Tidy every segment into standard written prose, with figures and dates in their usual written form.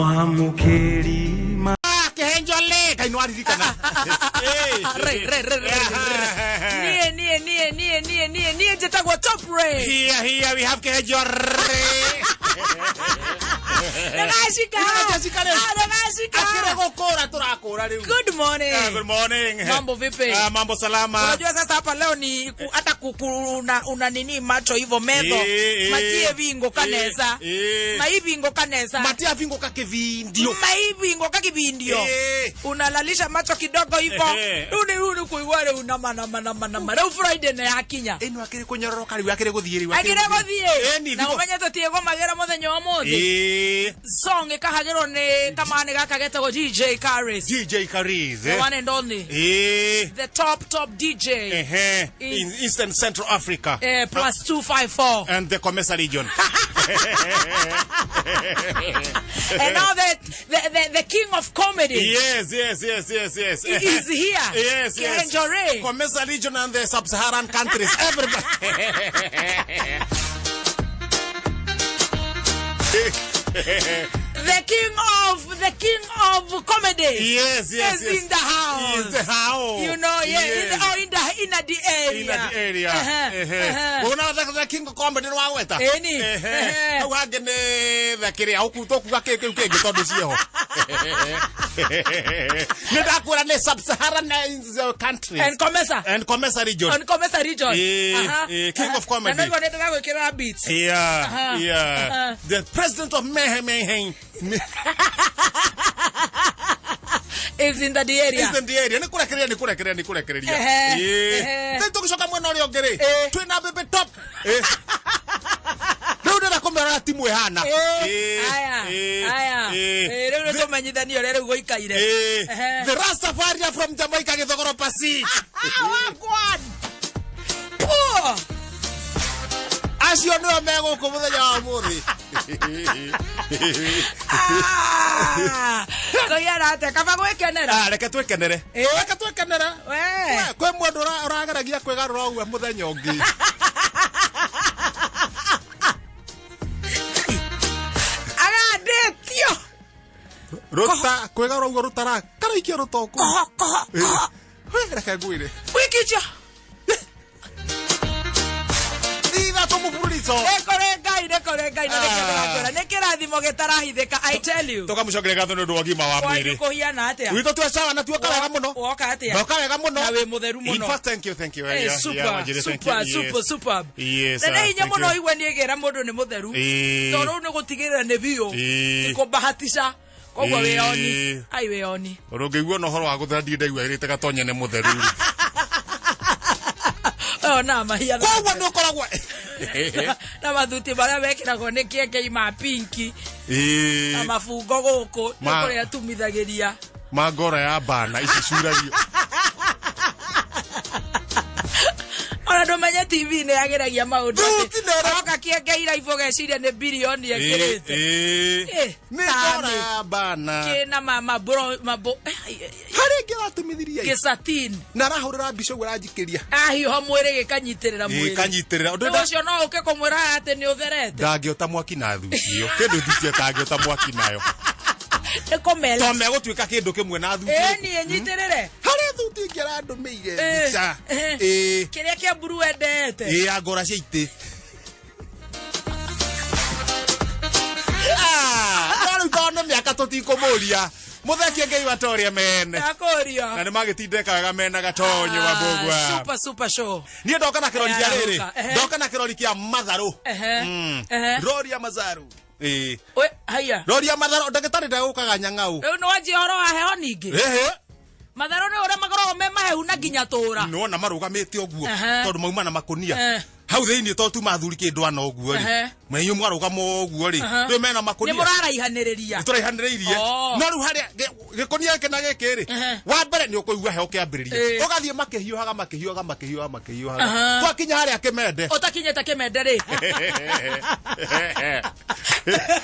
Mwamũkĩri ma Kĩhenjo le Ngai nĩwaririkana. Re, re, re, re, re, re. Niĩ niĩ niĩ niĩ niĩ niĩ niĩ njĩtagwo Top Ray. Here we have Kĩhenjo re. Ndagacika. Ndagacika rĩu. Ah, ndagacika. Akĩrĩ gũkũra tũrakũra rĩu. Good morning. Ah, good morning. Mambo vipi? Ah, mambo salama. Unajua sasa hapa leo ni hata una nini macho hivyo metho Eh, eh. matie vingo kanesa Eh, eh. maivingo kanesa Matia vingo kakivindio. maivingo kakivindio Eh. unalalisha macho kidogo hivyo Eh. rĩu nĩ rĩu nĩ kũigua rĩu nama nama nama nama rĩu Friday nĩ yakinya Ĩno akĩrĩ kũnyororoka rĩu akĩrĩ gũthiĩ rĩu. akĩrĩ gũthiĩ Ĩni, na thikũ- ũmenye tũtiĩgũmagĩra mũthenya wa ũmũthĩ Eh, song ĩkahagĩrwo nĩ kamani gaka getagwo DJ Karis, DJ Kariz. the one and only, Eh. the top top DJ. Ehe. In Eastern Central Africa. Plus 254 And the Comesa region. And now the king of comedy Yes. is here. Yes. Kenjore. Comesa region and the sub-Saharan countries. Everybody. The king of comedy Yes, is yes. in the house. In the house. Yeah, Yes. in the area. In the area. Una the king of comedy nĩ wagweta? Ĩni. Ehe. Ehe. Hau hangĩ nĩ the kĩrĩa tũkuga kĩ kĩu kĩngĩ tondũ ciĩho. Nĩ ndakwĩra nĩ sub-Saharan countries. And Comesa. And Comesa region. On Comesa region. Eh, king of comedy. Na nĩguo nĩ ndĩragwĩkĩra beats. Yeah. The president of Mehe Mehe Is in the area. is in the area. Nĩ kũrekereria, nĩ kũrekereria, nĩ kũrekereria. Ehe, ehe. Rĩu tũgĩcoka mwena ũrĩa ũngĩ rĩ, twĩna Baby Top. Rĩu ndĩrenda kũmera timu ĩhana. Aya, aya. Rĩu nĩ tũmenyithanie ũrĩa rĩu gũikaire. The Rastafarian from Jamaica, Gĩthogoro Pasi. Ah, wagwan. Poor. Acio nĩo me gũkũ mũthenya wa ũmũthĩ. Ah, kũhiana atĩa kaba gwĩkenera? Ah, reke twĩkenere. Reke twĩkenere. We. We, kwĩ mũndũ ũrageragia kwĩgarũra ũguo mũthenya ũngĩ. Agandĩtio. Ruta kwĩgarũra ũguo rũtara karaikia rũtoko. Koho koho koho. We, reke ngwĩre. Wikicha. Ithatũ mũbururico. Nĩ kũrĩ Ngai, nĩ kũrĩ Ngai, na nĩkĩo ndĩrakwĩra nĩ kĩrathimo gĩtarahithĩka, I tell you. Tũkamũcokeria ngatho nĩ ũndũ wa ũgima wa Kwanyu mwĩrĩ. kũhiana atĩa? Witũ twĩ sawa na tuoka wega mũno. Woka atĩa? Ndoka wega mũno. Na wĩ mũtheru In mũno. fact, thank you, thank you. Eh, Yeah, super, yeah, Wanjiri, thank super, you. Yes. super, superb. Yes, Na nĩ hinya thank mũno you. igue niĩ ngĩra mũndũ nĩ mũtheru, tondũ rĩu nĩ gũtigĩrĩra nĩ biũ kũbahatisha koguo wĩoni ai wĩoni. Ũndũ ũngĩigua na ũhoro wa gũthera ndirĩ ndaigua ĩrĩte gatonye nĩ mũtheru. Ũyũ na mahiana. Koguo nĩ ũkoragwo na mathuti marĩa mekĩragwo nĩ kĩengei ma pinki na mabungo gũkũ nĩ kũrĩa tumithagĩria. Ma ngora ya bana ici curagio. Ona ndũmenye TV nĩ yagĩragia maũndũ atĩ Thuti nĩ oka kĩengei raibũ geciria nĩ birioni ekĩrĩte. Nĩ Tani. ngora ya bana. Kĩna mabo Harĩ ĩngĩ aratumithirie gĩcatin. Na arahũrĩra mbica ũguo aranjikĩria. Ahiũha mwĩrĩ gĩkanyitĩrĩra mwĩrĩ. Kanyitĩrĩra ũndũ Rĩu ũcio no ũke kũmwĩra haha atĩ nĩ ũtherete. Ndangĩota mwaki na thuti ĩyo, kĩndũ thuti ĩtangĩota mwaki nayo. Nĩ kũmera. To megũtuĩka kĩndũ kĩmwe na thuti. Ĩĩ niĩ nyitĩrĩre. Harĩ thuti ĩngĩ arandũmĩire mbica. Kĩrĩa kĩa mburu wendete. Ĩĩ, ya ngora cia itĩ. Ah, no rĩu tondũ nĩ mĩaka tũtikũmũria mũthekie Ngai watoria mene. Ndakũria. Na nĩ magĩtindĩka wega mena gatonyo wa mbũgua. Super super show. Niĩ ndoka na kĩrori kĩa rĩrĩ. Ehe. Ndoka na kĩrori kĩa matharũ. Ehe. Rori ya matharũ. Ĩĩ. We, haiya. Rori ya matharũ, ndagĩtarĩ ndegũkaga nyang'au. Rĩu nĩ wanjia ũhoro wa heho ningĩ. Ehe. Matharũ nĩ ũrĩa makoragwo me mahehu na nginya tũra. Nĩwona marũgamĩte ũguo tondũ mauma na makũnia. Hau thĩinĩ to tuma athuri kĩndũ ana ũguo rĩ. Mwenyu mwarũgama ũguo rĩ. Rĩu mena Nĩ makũnia. mũraraihanĩrĩria. Tũraihanĩrĩirie. No rĩu harĩa gĩkũnia gĩkĩ na gĩkĩ rĩ, wa mbere nĩ ũkũigua heho kĩambĩrĩria. Ũgathiĩ makĩhiũhaga makĩhiũhaga makĩhiũhaga makĩhiũhaga. Twakinya harĩa kĩmende. Ũtakinyĩte kĩmende rĩ.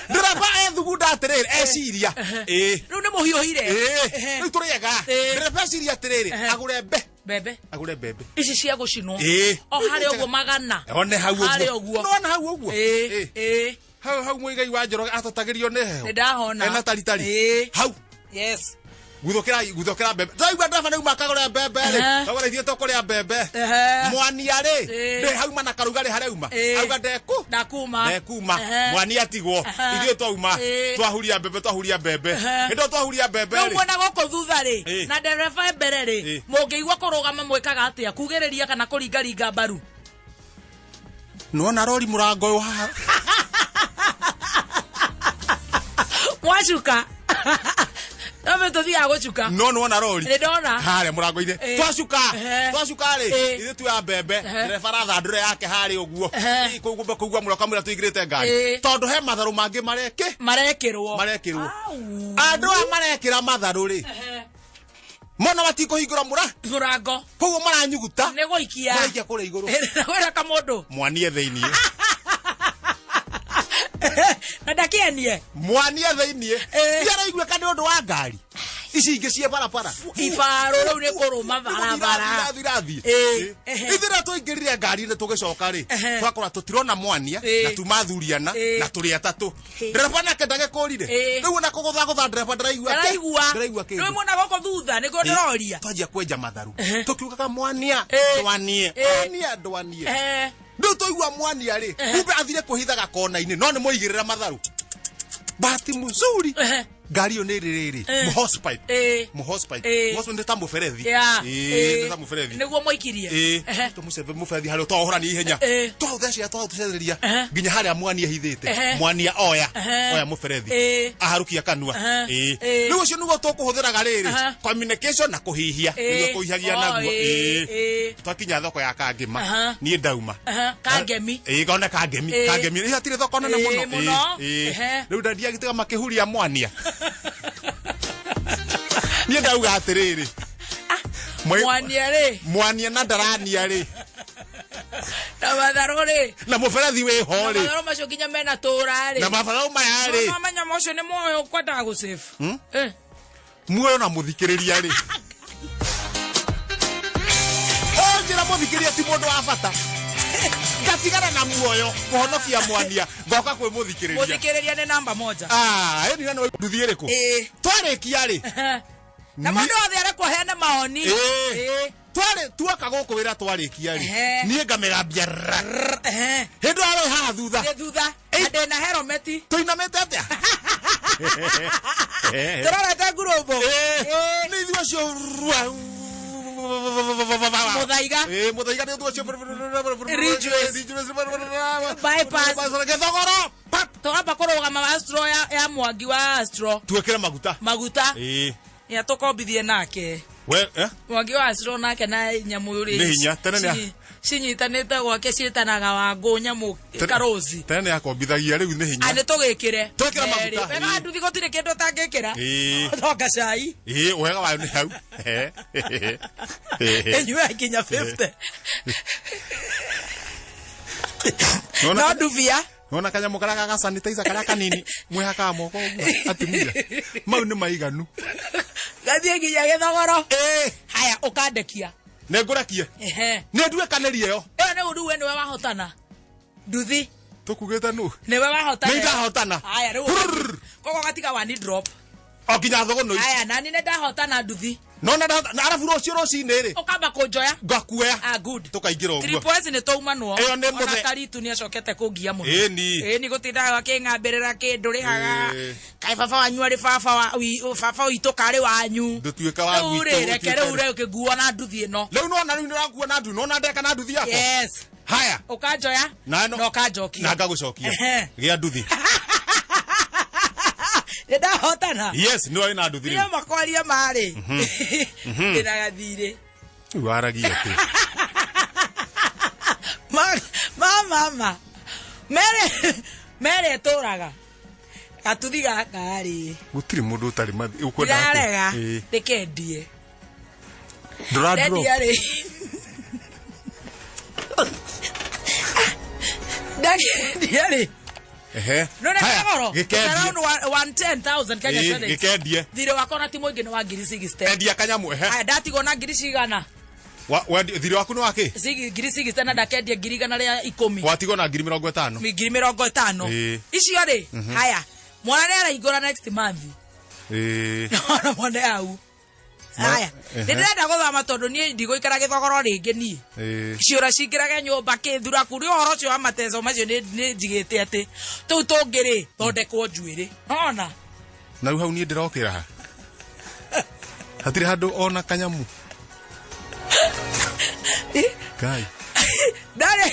Ndereba ethugunda atĩrĩrĩ, eciria. Ĩĩ. Rĩu nĩ mũhiũhire. Ĩĩ. Rĩu tũrĩega. Ndereba eciria atĩrĩrĩ, agũre mbe. Mbembe. Agũre mbembe. Ici cia gũcinwo. Ĩĩ. O harĩa ũguo magana. One hau ũguo. Harĩa ũguo. Nĩwona hau ũguo? Ĩĩ. Ĩĩ. Hau hau Muigai wa Njoroge atotagĩrio nĩ heho. Nĩ ndahona. Ena taritari. Ĩĩ. Hau. Yes. Guthũkĩra guthũkĩra mbembe. Ndaigua ndereba nĩ uma akagũra mbembe rĩ. Agũra ithuĩ tũkũrĩa mbembe. Mwania rĩ, ndĩ hauma na karugarĩ hareuma. Auga ndeku. Ndakuma. Ndekuma. Mwania atigwo. Ithuĩ twauma. Twahuria mbembe twahuria mbembe. Hĩndĩ ĩyo twahuria mbembe Rĩu rĩ. mwena gũkũ thutha rĩ na ndereba e mbere rĩ, mũngĩigua kũrũgama mwĩkaga atĩa? Kugĩrĩria kana kũringaringa mbaru? Nĩwona rori mũrango ũyũ haha. Mwacuka. No mĩ tũthiaga gũcuka. No nĩwona rori. Nĩ ndona. Harĩa mũrango-inĩ. Twacuka. Twacuka rĩ, ithuĩ tuoya mbembe. Ndereba arathandũra yake harĩa ũguo. Kũigua kũigua mũraka mũrĩa tũingĩrĩte ngari. Tondũ he matharũ mangĩ marekĩ. Marekĩrwo. Marekĩrwo. Andũ aya marekĩra matharũ rĩ. Mona matikũhingũra mũra. Mũrango. Koguo maranyuguta. Nĩ gũikia. Maraikia kũrĩa igũrũ. Wĩra kamũndũ. Mwanie thĩiniĩ. Na ndakĩenie. Mwanie thĩiniĩ. Nĩ araiguĩka nĩ ũndũ wa ngari. Ici ingĩ ciĩ barabara. Ibarũ rĩu nĩ kũrũma barabara. Irathiĩ irathiĩ. Ithuĩ rĩrĩa twaingĩrire ngari-inĩ tũgĩcoka rĩ, twakora tũtirona mwania na tuma athuriana na tũrĩ atatũ. Ndereba nake ndagĩkũrire. Rĩu ona kũgũthagũtha ndereba ndaraigua kĩ? Ndaraigua. Ndaraigua kĩndũ. Rĩu mwena gũkũ thutha nĩguo ndĩroria. Twanjia kwenja matharu. Tũkiugaga mwania ndwanie. Mwania ndwanie. Rĩu twaigua mwania rĩ, kumbe athire kwĩhithaga kona-inĩ no nĩ mũigĩrĩra matharu. Bahati mzuri ngari ĩyo nĩ ĩrĩ rĩrĩ mũhosepipe. Mũhosepipe. Mũhosepipe nĩ ta mũberethi. Nĩ ta mũberethi. Nĩguo mũikirie. Tũmũcebe mũberethi harĩa twaũhũrania ihenya. Twaũtheceria twaũthecereria nginya harĩa mwania ehithĩte. Mwania oya oya mũberethi. Aharũkia kanua. Rĩu ũcio nĩguo tũkũhũthĩraga rĩrĩ communication na kũhihia. Nĩguo kũhihagia naguo. Twakinya thoko ya Kangĩma. Niĩ ndauma. Kangemi. Ngona Kangemi. Kangemi. Ĩ, hatirĩ thoko nene mũno. Mũno. Rĩu ndandiagĩtiga makĩhuria mwania. Niĩ ndauga atĩrĩrĩ. Mwania rĩ. Mwania na ndarania rĩ. Na matharũ rĩ. Na mũberethi wĩ ho rĩ. Na matharũ macio nginya mena tũra rĩ. Na matharũ maya rĩ. No menya ũcio nĩ muoyo ũkwendaga gũsave. Muoyo na mũthikĩrĩria rĩ. Njĩra mũthikĩrĩria ti mũndũ wa bata. Ngatigana na muoyo kũhonokia mwania ngoka kwĩ mũthikĩrĩria. Mũthikĩrĩria nĩ namba moja. Ĩni na nduthi ĩrĩkũ? Twarĩkia rĩ. Na mũndũ wothe arekwo aheane maoni. Twarĩ tuoka gũkũ wĩra twarĩkia rĩ. Niĩ ngamĩgambia ra. Hĩndĩ ĩyo haha thutha. Ndĩ thutha. Na ndĩna helmeti. Tũinamĩte atĩa? Tũrorete ngurũmbũ. Nĩ ithuĩ acio rua. Mũthaiga. Mũthaiga nĩ ithuĩ acio. Ridgeways. Bypass. Gĩthogoro. Pap. Tũkamba kũrũgama Astro ya Mwangi wa Astro. Twĩkĩre maguta. Maguta. Ya tũkombithie nake. We, Mwangi wa Astro nake na nyamũ rĩ. Nĩ hinya, tene nĩ Cinyitanĩte gwake ciĩtanaga Wangũ nyamũ karozi. Tene nĩ akombithagia rĩu nĩ hinya. Nĩ tũgĩkĩre. Twĩkĩre maguta. Wega wa nduthi gũtirĩ kĩndũ ũtangĩkĩra. Tonga cai. Wega wayo nĩ hau. Ĩnyue nginya 50. No ndubia. Nona kanyamũ karĩa ga sanitizer karĩa kanini mwĩhakaga moko ũguo atumia. Mau nĩ maiganu. Gathiĩ nginya gĩthogoro. Haya ũkandekia. Nĩ ngũrekie. Nĩ nduĩkanĩrie ĩyo. Ĩyo nĩ ũndũ we nĩwe wahotana. Nduthi. Tũkugĩte nũ? Nĩwe wahotana. Nĩ ndahotana. Haya rĩu. Koguo gatiga one drop. O nginya thũgũnũ ici. Haya nani nĩ ndahotana nduthi. No na ndahotana arabu rũciũ rũcinĩ rĩ. Ũkamba kũnjoya. Ngakuoya. Good. Tũkaingĩra ũguo. 3 points nĩ twaumanwo. Ĩyo nĩ mũthe. Ona Karitu nĩ acokete kũngia mũno. Ĩni. Ĩni gũtindaga akĩng'ambĩrĩra kĩndũ rĩhaga. Kaĩ baba wanyu arĩ baba wa baba witũ karĩ wanyu. Ndũtuĩka wa Rĩu gwitũ, rĩ, reke ũtuĩke rĩu rĩ ũkĩnguo na nduthi ĩno. Rĩu nona rĩu nĩũranguo na nduthi, nona ndeka na nduthi yakwa. Yes. Haya. Ũkanjoya Na na ũkanjokia. Na ngagũcokia. Gĩa nduthi. Nĩ ndahotana. Yes, nĩ warĩ na nduthi rĩu. Niĩ makwaria marĩ. Ndĩna gathirĩ. Rĩu waragia atĩ. Ma mama. Mere mere ĩtũraga. Gatuthi gaka rĩ. Gũtirĩ mũndũ ũtarĩ mathi. Ũkwenda atĩa? Ndirarega. Ndĩkendie. Ndũra drop. Ndendia rĩ. Ndakendia rĩ. Nĩ Haya, goro. gĩkendie. Around 110,000 Kenya shillings. Gĩkendie. Thirĩ wakwa na ti mũingĩ nĩ wa ngiri 60. Endia kanyamũ, Haya, ndatigwo na ngiri cigana? Thirĩ waku nĩ wakĩ? Ngiri 60 na ndakendia 110,000. Watigwo na 50,000. 50,000. Icio rĩ, haya, mwana nĩ araingũra next month. Ona mwana hau, haya, nĩ ndĩrenda gũthama tondũ niĩ ndigũikara gĩthogoro rĩngĩ niĩ. Ciũra cingĩrage nyũmba kĩthuraku rĩ, ũhoro ũcio wa mateco macio nĩ njigĩte atĩ tũu tũngĩ rĩ thondekwo njuĩrĩ nona. Na rĩu hau niĩ ndĩrokĩra ha hatirĩ handũ ona kanyamu Ngai. Ndarĩ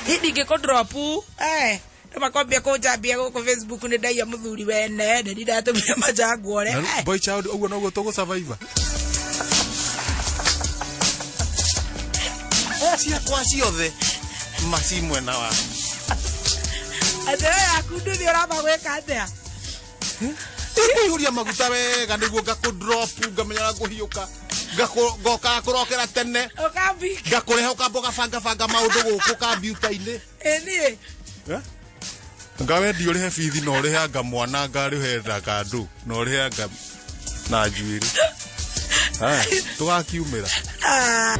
niĩ ndingĩkũ drop eh makwambia kũnjambia gũkũ Facebook nĩ ndaiya mũthuri wene nĩ ndatũmire majangwore. Na rĩu boy child, ũguo noguo tũgũ survive ciakwa ciothe maci mwena wa Atĩ we yaku nduthi ũramba gwĩka atĩa? Kũihũria maguta wega nĩguo ngakũ drop, ngamenyaga ngũhiũka, ngokaga kũrokera tene. Ũkambika. Ngakũrehe ũkamba ũgabangabanga maũndũ gũkũ kambiuta-inĩ. Ĩ niĩ. Eh? Nga wendi ũrĩhe bithi na ũrĩhe anga mwana, anga rĩhe na kandũ na ũrĩhe anga na njuĩrĩ. Haya, tũgakiumĩra. Ah.